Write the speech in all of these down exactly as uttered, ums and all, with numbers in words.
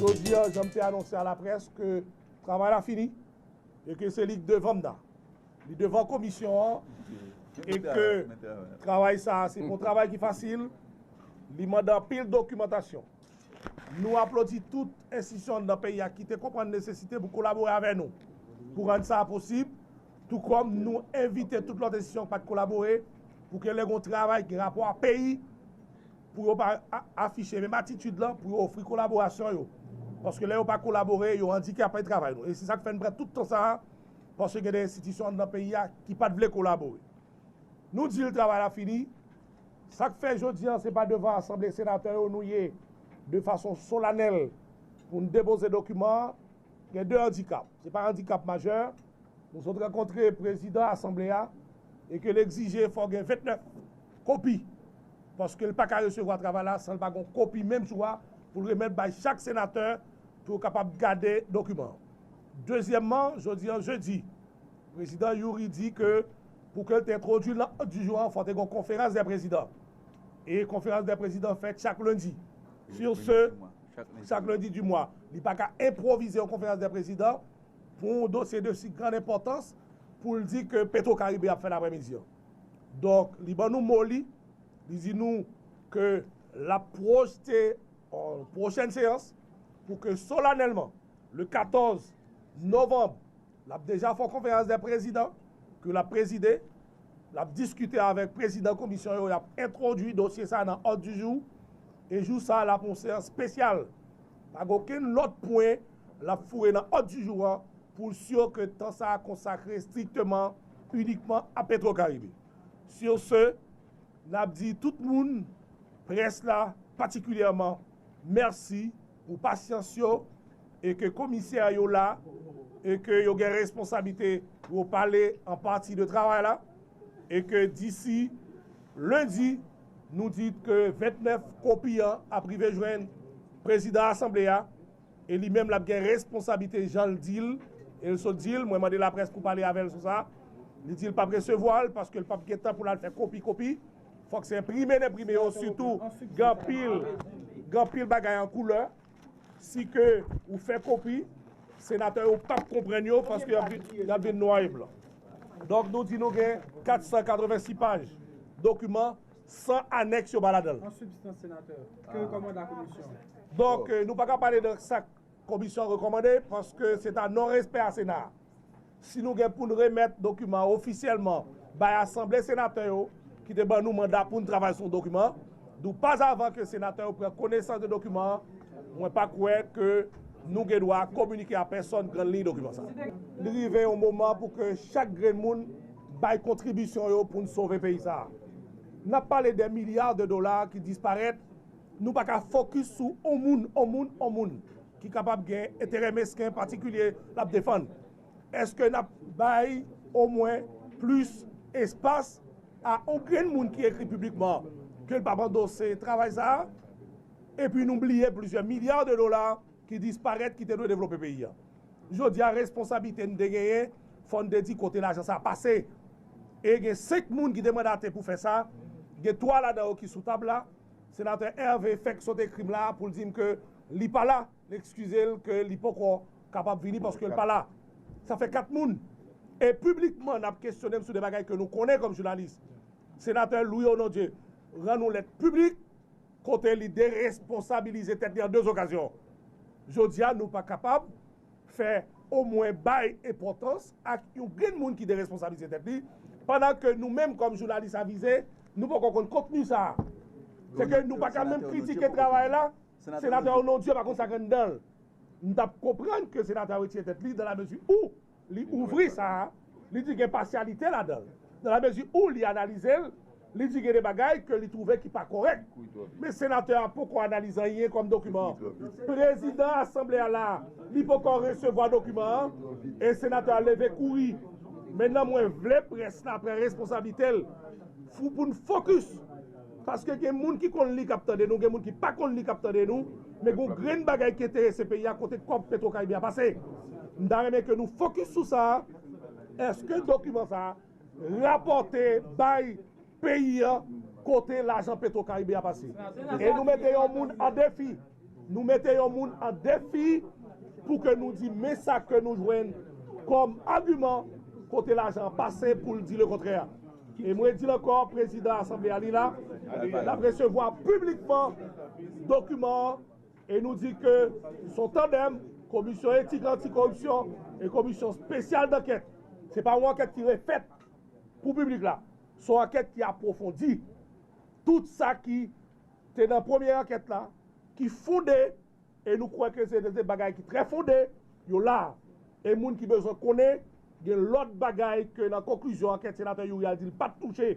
Jodi a, jan m te anonse a laprès ke travay la fini e ke se li k devan m nan. Li devan komisyon an e ke travay sa a se pa yon travay ki fasil. Li mande anpil dokimantasyon. Nou aplodi tout enstitisyon anndan peyi a ki te konprann nesesite pou kolabore avè nou pou rann sa a posib, tou kòm nou envite tout lòt enstitisyon ki pa t kolabore pou ke lè gen yon travay ki gen rapò a peyi, pou yo pa a- afiche menm atitid lan, pou yo ofri kolaborasyon yo. Paske lè yo pa kolabore, yo andikape travay nou. E se sa k fè n pran tout tan sa a, paske gen de enstitisyon anndan peyi a ki pa t vle kolabore. Nou di l travay la fini. Sa k fè jodi a, se pa devan asanble senatè yo nou ye de fason solanèl pou n depoze dokiman an. Gen de andikap. Se pa andikap majè. Nou sot rankontre prezidan asanble a e ke l egzije fò gen vennèf kopi. Paske l pa ka resevwa travay la san l pa gen yon kopi menm jou a pou l remèt bay chak senatè pou yo kapab gade dokiman an. Dezyèmman, jodi a, jedi, prezidan Youri di ke pou ke l te entwodui l nan òd di jou an, fò te gen yon konferans dè prezidan. E konferans dè prezidan fèt chak lendi. Sur ce, chak lendi di mwa. Li pa ka enpwovize yon konferans dè prezidan pou yon dosye de si grann enpòtans pou l di ke Petro Caribe ap fè l aprèmidi an. Donk, li ban nou mo li, li di nou ke l ap pwojte yon pwochèn seyans pou ke solanèlman, le katòz novanm, l ap deja fè yon konferans dè prezidan ke l ap prezide. L ap diskite avèk prezidan komisyon yo, y ap entwodui dosye sa a nan òd di jou. E jou sa a, l ap yon seyans espesyal. Pa gen okenn lòt pwen l ap foure nan òd di jou an pou l si ke tan sa a konsakre estrikteman, inikman a Petro Caribe. Sur ce, n ap di tout moun, près la patikilyèman, mèsi pou pasyans yo e ke komisè yo la e ke yo gen responsablite pou yo pale an pati de travay la e ke disi lendi, nou di ke vennèf kopi an ap rive jwenn prezidan asanble a e li menm l ap gen responsablite jan l di l e l sot di l, mwen mande laprès pou pale avè l sou sa, li di l p ap resevwa l paske l p ap gen tan pou l al fè kopi kopi. Fòk se enprime n enprime yo, sitou gen anpil, gen anpil bagay an koulè. Si ke ou fè kopi, senatè yo p ap konprann yo paske y ap vin, y ap vin nwa e blan. Donk, nou di nou gen kat san katrevensis paj dokiman san anèks yo pa ladan l. An sibstans, senatè, ki rekòmande a komisyon? Donk, euh, nou pa ka pale de sa komisyon an rekòmande paske se ta non respè a Sena a. Si nou gen pou n remèt dokiman an ofisyèlman bay asanble senatè yo ki te ban nou manda pou n travay sou dokiman an, doupaz avan ke senatè yo pran konesans de dokiman an, mwen pa kwè ke nou gen dwa kominike a pèsòn grann liy dokiman sa a. Li rive yon moman pou ke chak grenn moun bay kontribisyon yo pou n sove peyi sa a. N ap pale de milya de dola ki disparèt, nou pa ka fokis sou on moun, on moun, on moun ki kapab gen enterè mesken patikilye l ap defann. Èske n ap bay omwen plis espas a on grenn moun ki ekri piblikman ke l p ap andose travay sa a? Epi nou bliye plizyè milya de dola ki disparèt, ki te dwe devlope peyi a. Jodi a, responsablite n te genyen, fò n te di kote lajan sa a pase. E gen senk moun ki te mandate pou fè sa, gen twa ladan yo ki sou tab la. Senatè Hervé fèk sot ekri m la pou l di m ke li pa la, l ekskize l ke li poko kapab vini paske l pa la. Sa fè kat moun. E piblikman, n ap kesyone m sou de bagay ke nou konnen kòm jounalis. Senatè Louis Onondieu rann yon lèt piblik kote li deresponsabilize tèt li an de okazyon. Jodi a, nou pa kapab fè omwen bay enpòtans ak yon grenn moun ki deresponsabilize tèt li, pandan ke nou menm kòm jounalis avize, nou poko konn kontni sa a. Se ke nou pa ka menm kritike travay la, senatè Onondieu pa konn sa k anndan l. M t ap konprann ke senatè a retire tèt li dans la mesure où li ouvri sa a, li di gen pasyalite ladan l. Dans la mesure où li analize l, li di gen de bagay ke li twouve ki pa kòrèk. Men senatè a poko analize anyen kòm dokiman. Prezidan asanble a la, li poko resevwa dokiman an, e senatè a leve kouri. Mentnan mwen vle près la pran responsablite l pou n fokis. Paske gen moun ki konn li k ap tande nou, gen moun ki pa konn li k ap tande nou, men gen yon grenn bagay ki enterese peyi a kote kòb Petro Caribe a pase. M ta renmen ke nou fokis sou sa a. Èske dokiman sa a rapòte bay peyi a kote lajan Petro Caribe a pase? E nou mete yon moun an defi. Nou mete yon moun an defi pou ke nou di men sa ke nou jwenn kòm agiman kote lajan an pase pou l di lekontrè. E mwen di l ankò, prezidan asanble a li la, l ap resevwa piblikman dokiman an e nou di ke s on tandèm, komisyon etik antikoripsyon e komisyon espesyal dankèt. Se pa yon ankèt ki refèt pou piblik la. S on ankèt ki apwofondi tout sa ki te nan premye ankèt la, ki fonde, e nou kwè ke se de bagay ki trè fonde, yo la. E moun ki bezwen konnen, gen lòt bagay ke nan konklizyon ankèt senatè Youri a di l pa t touche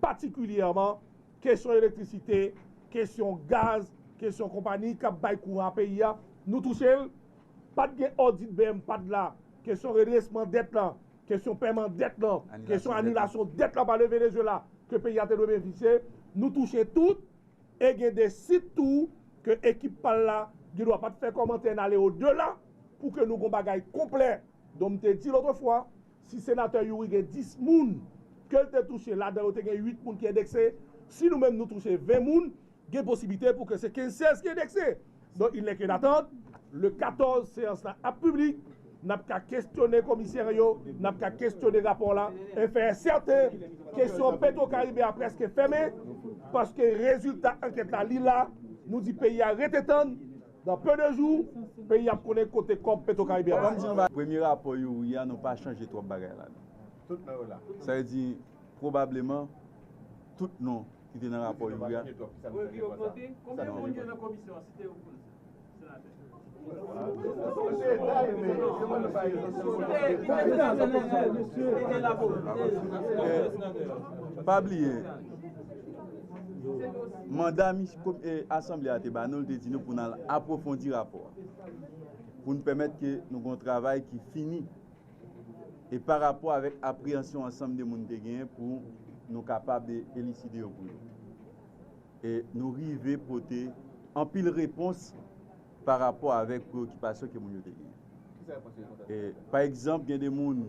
patikilyèman, kesyon elektrisite, kesyon gaz, kesyon konpayi k ap bay kouran a peyi a, nou touche l. Pa t gen odit B M pad la, kesyon redresman dèt lan, kesyon pèman dèt lan, kesyon anilasyon dèt lan pa le Venezuela ke peyi a te dwe benefisye, nou touche tout, e gen de sit tou ke ekip pa l la gendwa pa t fè kòmantè n ale odela pou ke nou gon bagay konplè. Donk m te di lòt fwa, si senatè Youri gen dis moun ke l te touche, ladan yo te gen uit moun ki endekse, si nou menm nou touche ven moun, gen posiblite pou ke se kenz sèz ki endekse. Donk, il n'est que d'attendre. Le katòz, seyans la ap piblik. N ap ka kestyone komisè yo, n ap ka kestyone rapò la, e fè sèten kesyon Petro Caribe a prèske fèmen, paske rezilta ankèt la, li la, nou di peyi a rete tann, dans peu de jours, peyi a ap konnen kote kòb Petro Caribe a pase. Premye rapò Youri a, nou pa chanje twòp bagay ladan. Sa vle di, pwobableman, tout non ki te nan rapò Youri a. Wi, ki ogmante. Konbyen moun gen nan komisyon an, site yo pou nou, senatè? Pa bliye, manda mis- kom- e, asanble a te ba nou, l te di nou pou n al apwofondi rapò a, pou n pèmèt ke nou gen yon travay ki fini e pa rapò avèk apreyansyon ansanm de moun te genyen pou nou kapab e- eliside yo pou yo. E nou rive pote anpil repons pa rapò avèk preyokipasyon ke moun yo te genyen. E, pa egzanp, gen de moun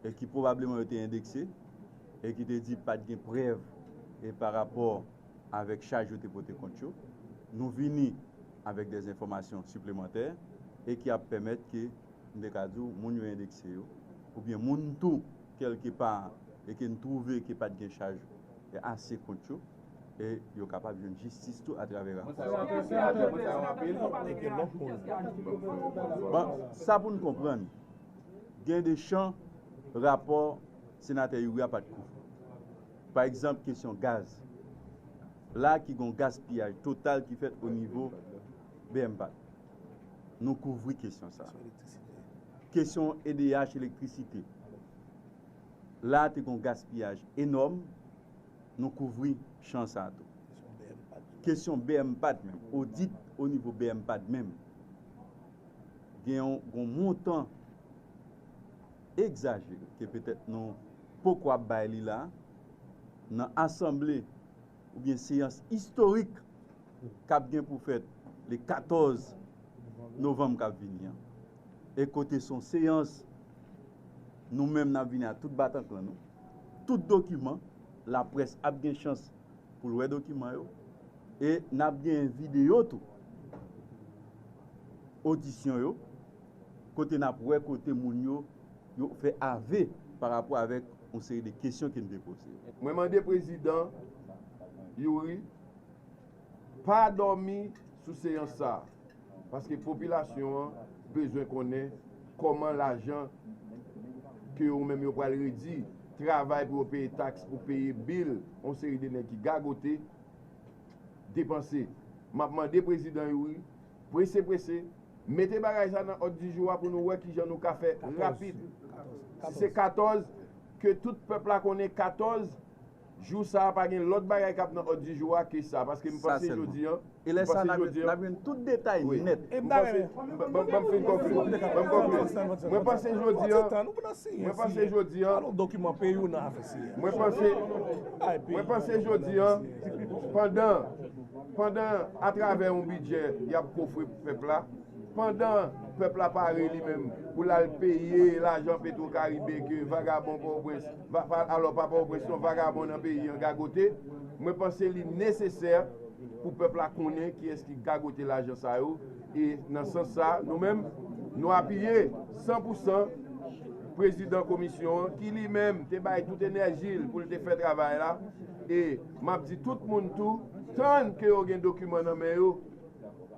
e ki pwobableman yo te endekse e ki te di pa t gen prèv e pa rapò avèk chaj yo te pote kont yo. Nou vini avèk de enfòmasyon siplemantè e ki ap pèmèt ke m te ka di w, moun yo endekse yo, oubyen moun tou, kèlkepa, e ke n twouve ke pa t gen chaj ase kont yo, e yo kapab jwenn jistis tou atravè rapò sa. Bon, sa pou n konprann, gen de chan rapò senatè Youri a pa t kouvri. Pa egzanp, kesyon gaz. La ki gen yon gaspiyaj total ki fèt o nivo B M pad. Nou kouvri kesyon sa a. Kesyon E D H elektrisite. La te gen yon gaspiyaj enòm, nou kouvri chan sa a tou. Kesyon B M pad menm, odit o nivo B M pad menm. Gen yon, yon montan egzajere ke petèt nou poko ap bay li la, nan asanble oubyen seyans istorik k ap gen pou fèt le katòz novanm k ap vini an. E kote s on seyans, nou menm n ap vini ak tout batanklan nou, tout dokiman, laprès ap gen chans pou l wè dokiman yo, e n ap gen videyo tou, odisyon yo, kote n ap wè kote moun yo, yo fè ave pa rapò avèk yon seri de kesyon ke n te poze yo. Mwen mande prezidan Youri pa dòmi sou seyans sa a, paske popilasyon an bezwen konnen kòman lajan ke yo menm yo pral redi, travay pou yo peye taks, pou peye bil, yon seri de nèg ki gagote, depanse. M ap mande prezidan Youri, prese prese, mete bagay sa nan òd di jou a pou nou wè kijan nou ka fè rapid. Si se katòz, ke tout pèp la konnen katòz, jou sa a pa gen lòt bagay k ap nan òd di jou a ke sa, paske m panse jodi an, e lè sa a n ap jwenn tout detay nèt. Ban m fin konkli. Ban m konkli. Mwen panse jodi an, mwen panse jodi an, mwen panse, mwen panse jodi an, pandan, pandan atravè yon bidjè y ap kofre pèp la, pandan pèp la pare li menm pou l al peye lajan Petro Caribe ke vagabon Pòtoprens, va- pa- alò pa Pòtoprens non, vagabon nan peyi an gagote, mwen panse li nesesè pou pèp la konnen kiyès ki gagote lajan sa yo. E nan sans sa, nou menm, nou apiye san pou san prezidan komisyon an, ki li menm te bay tout enèji l pou l te fè travay la. E m ap di tout moun tou, tann ke yo gen dokiman nan men yo,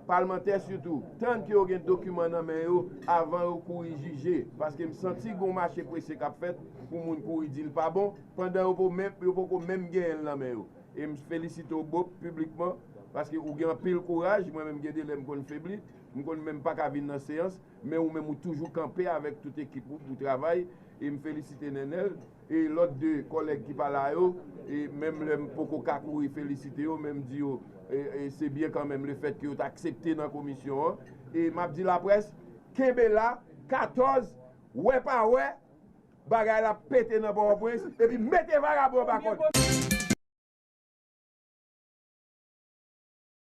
palmantè sitou, tann ke yo gen dokiman nan men yo avan yo kouri jije. Paske m santi gen yon mache prese k ap fèt pou moun kouri di l pa bon, pandan yo po menm, yo poko menm genyen l nan men yo. E m felisite w, Bob, piblikman, paske ou gen anpil kouraj. Mwen menm, gen de lè m konn febli, m konn menm pa ka vin nan seyans, men ou menm ou toujou kanpe avèk tout ekip ou pou travay. E m felisite Nenel. E lòt de kòlèg ki pa la yo, e menm lè m poko ka kouri felisite yo, men m di yo, e, e se byen kanmenm lefètke yo t aksepte nan komisyon an. E m ap di laprès, kenbe la, katòz, wè pa wè, bagay la pete nan Pòtoprens, epi mete vagabon anba kòd.